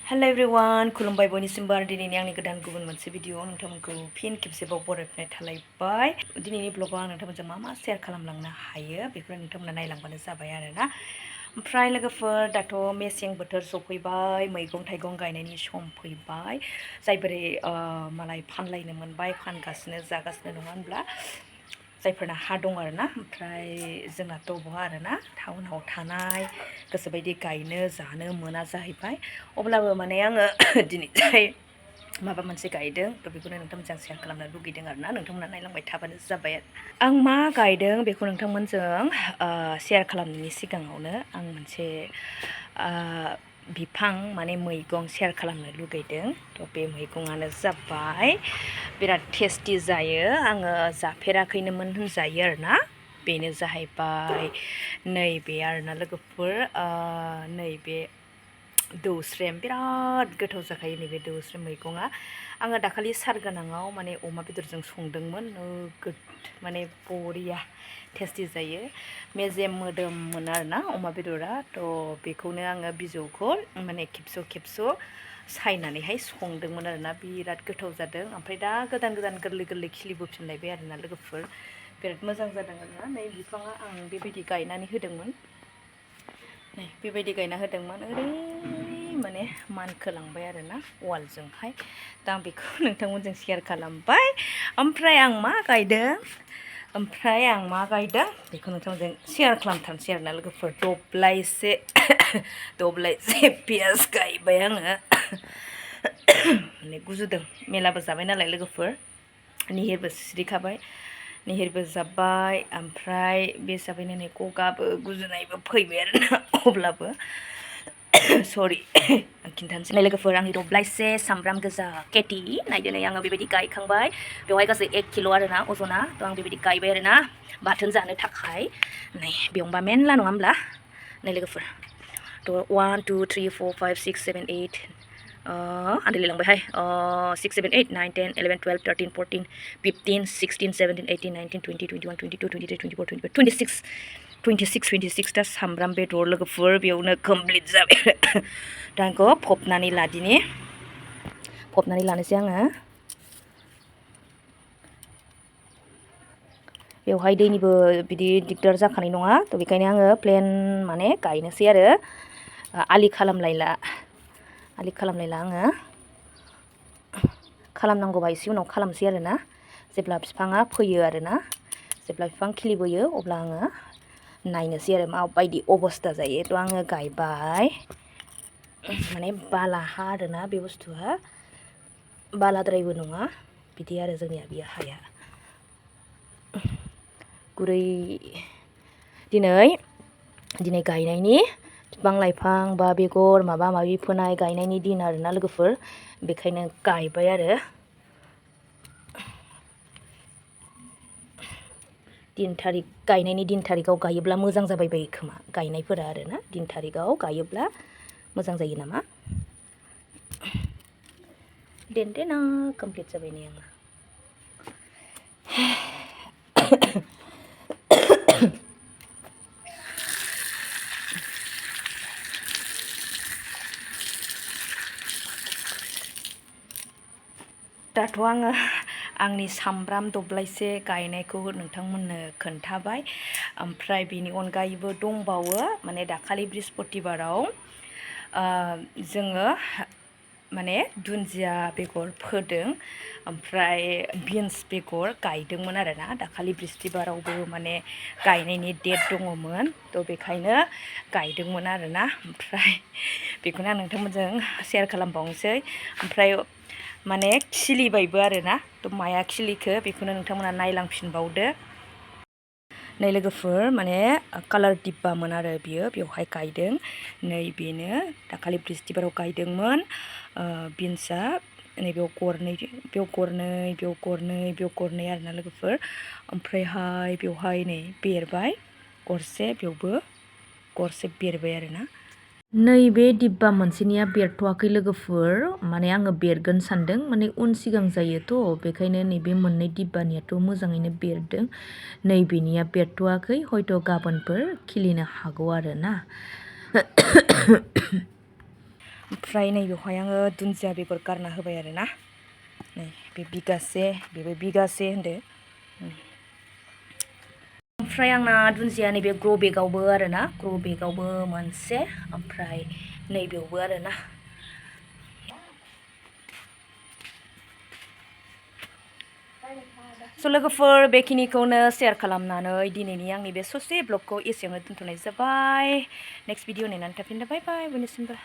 Hello everyone, खुलुमबाय बयनिसिमबो आरो दिनैनि आंनि गोदान गुबुन मोनसे भिडिअ नोंथांमोनखौ फिन खेबसेबाव बरायनाय थालायबाय दिनैनि ब्लगाव आं नोंथांमोनजों मा शेयार खालामलांनो हायो बेखौ नोंथांमोना नायलांबानो जाबाय आरोना ओमफ्राय लोगोफोर दाथ' मेसें बोथोर सफैबाय मैगं थाइगं गायनायनि सम फैबाय जायफोरै मालाय फानलायनो मोनबाय फानगासिनो जागासिनो नङा होनब्ला जायफोरना हा दं आरोना ओमफ्राय जोंनाथ' बहा आरोना टाउनाव थानाय गोसोबायदि गायनो जानो मोना जाहैबाय अब्लाबो माने आङो दिनैहाय माबा मोनसे गायदों थ' बेखौनो नोंथांमोनजों शेयार खालामनो लुगैदों आरोना नोंथांमोना नायलांबाय थाबानो जाबाय आं मा गायदों बेखौ नोंथांमोनजों शेयार खालामनायनि सिगाङावनो आं मोनसे बिफां माने मैगं शेयार खालामनो लुगैदों थ' बे मैगङानो जाबाय बिराद टेस्टि जायो आङो जाफेराखैनोमोन होनजायो आरोना बेनो जाहैबाय नैबे आरोना लोगोफोर नैबे दौस्रेम बिराद गोथाव जाखायो नैबे दौस्रेम मैगङा आङो दाखालि सारगोनाङाव माने अमा बेदरजों संदोंमोन नोगोद माने बरिया टेस्टि जायो मेजेम मोदोममोन आरोना अमा बेदरा थ' बेखौनो आङो बिजौखौ माने खेबस' सायनानैहाय संदोंमोन आरोना बिराद गोथाव जादों ओमफ्राय दा गोदान गोरलै गोरलै खिलिबोफिनलायबाय आरोना लोगोफोर बिराद मोजां जादों आरोना नै बिफाङा आं बेबायदि गायनानै होदोंमोन नै बेबायदि गायना होदोंमोन ओरै माने मानखोलांबाय आरोना वालजोंहाय दा आं बेखौ नोंथांमोनजों शेयार खालामबाय ओमफ्राय आं मा गायदों बेखौ नोंथांमोनजों शेयार खालामथारनोसै आरोना लोगोफोर दब्लायसे पियास गायबाय आङो माने गुजुदों मेलाबो जाबाय नालाय लोगोफोर निहिरबो सिरिखाबाय निहिरबो जाबाय ओमफ्राय बे जाबायनो नै गगाबो गुजुनायबो फैबाय आरोना अब्लाबो सरि आं खिन्थानोसै लोगोफोर आंनि दब्लायसे सामब्राम गोजा केटि नायदो नै आङो बेबायदि गायखांबाय बेवहाय गासै 1 किल' आरोना अजना थ' आं बेबायदि गायबाय आरोना बाथोन जानो थाखाय नै बेयावबा मेनला नङा होमब्ला नै लोगोफोर थ' 1 2 3 4 5 6 7 8 आन्दायलायलांबायहाय 6 7 8 9 10 11 12 13 14 15 16 17 18 19 20 21 22 23 24 25 26 दा सामब्राम बेदर लोगोफोर बेयावनो कमप्लिट जाबाय दा आंखौ फबनानै लानोसै आङो बेवहाय दैनिबो बिदि दिगदार जाखानाय नङा थ' बेखायनो आङो प्लेन माने गायनोसै आरो आलि खालामलायला आङो खालामनांगौबा एसे उनाव खालामसै आरोना जेब्ला बिफाङा फैयो आरोना जेब्ला बिफां खिलिबोयो अब्ला आङो नायनोसै आरो माबायदि अबस्था जायो थ' आङो गायबाय माने बाला हा आरोना बे बुस्थुआ बालाद्रायबो नङा बिदि आरो जोंनिया बियो हाया गुरै दिनै गायनायनि बिफां लाइफां बा बेगर माबा माबि फोनाय गायनायनि दिन आरोना लोगोफोर बेखायनो गायबाय आरो गायनायनि दिन थारिखआव गायोब्ला मोजां जाबाय बायो खोमा गायनायफोरा आरोना दिन थारिखआव गायोब्ला मोजां जायो नामा देना कमप्लिट जाबाय नै आङो दाथ' आङो आंनि सामब्राम दब्लायसे गायनायखौ नोंथांमोननो खोन्थाबाय ओमफ्राय बेनि अनगायैबो दंबावो माने दाखालि बृहस्पतिबाराव जोङो माने दुन्दिया बेगर फोदों ओमफ्राय बिन्स बेगर गायदोंमोन आरोना दाखालि बृहस्पतिबारावबो माने गायनायनि डेट दङमोन थ' बेखायनो गायदोंमोन आरोना ओमफ्राय बेखौनो आं नोंथांमोनजों शेयार खालामबावनोसै ओमफ्राय माने खिलिबायबो आरोना थ' माया खिलिखो बेखौनो नोंथांमोना नायलांफिनबावदो नै लोगोफोर माने कालार डिब्बामोन आरो बियो बेवहाय गायदों नै बेनो दाखालि बृहस्पतिबाराव गायदोंमोन बिन्सआ नैबेयाव गरनै आरोना लोगोफोर ओमफ्रायहाय बेवहाय नै बेरबाय गरसे बेयावबो गरसे बेरबाय आरोना नैबे डिब्बा मोनसेनिया बेरथ'वाखै लोगोफोर माने आङो बेरगोन सानदों माने उन सिगां जायोथ' बेखायनो नैबे मोननै डिब्बानियाथ' मोजाङैनो बेरदों नैबेनिया बेरथ'वाखै हयथ' गाबोनफोर खिलिनो हागौ आरोना ओमफ्राय नैबेवहाय आङो दुन्दिया बेगर गारना होबाय आरोना नै बे बिगासे बेबो बिगासे होनदो ओमफ्राय आंना दुन्दिया नैबे ग्र' बेगावबो आरोना ग्र' बेगावबो मोनसे ओमफ्राय नैबेयावबो आरोना स' लोगोफोर बेखिनिखौनो शेयार खालामनानै दिनैनि आंनि बे ससे ब्लगखौ एसेयावनो दोनथ'नाय जाबाय नेक्स्ट भिडिअ नेनानै थाफिनदो बाय बाय बयनिसिमबो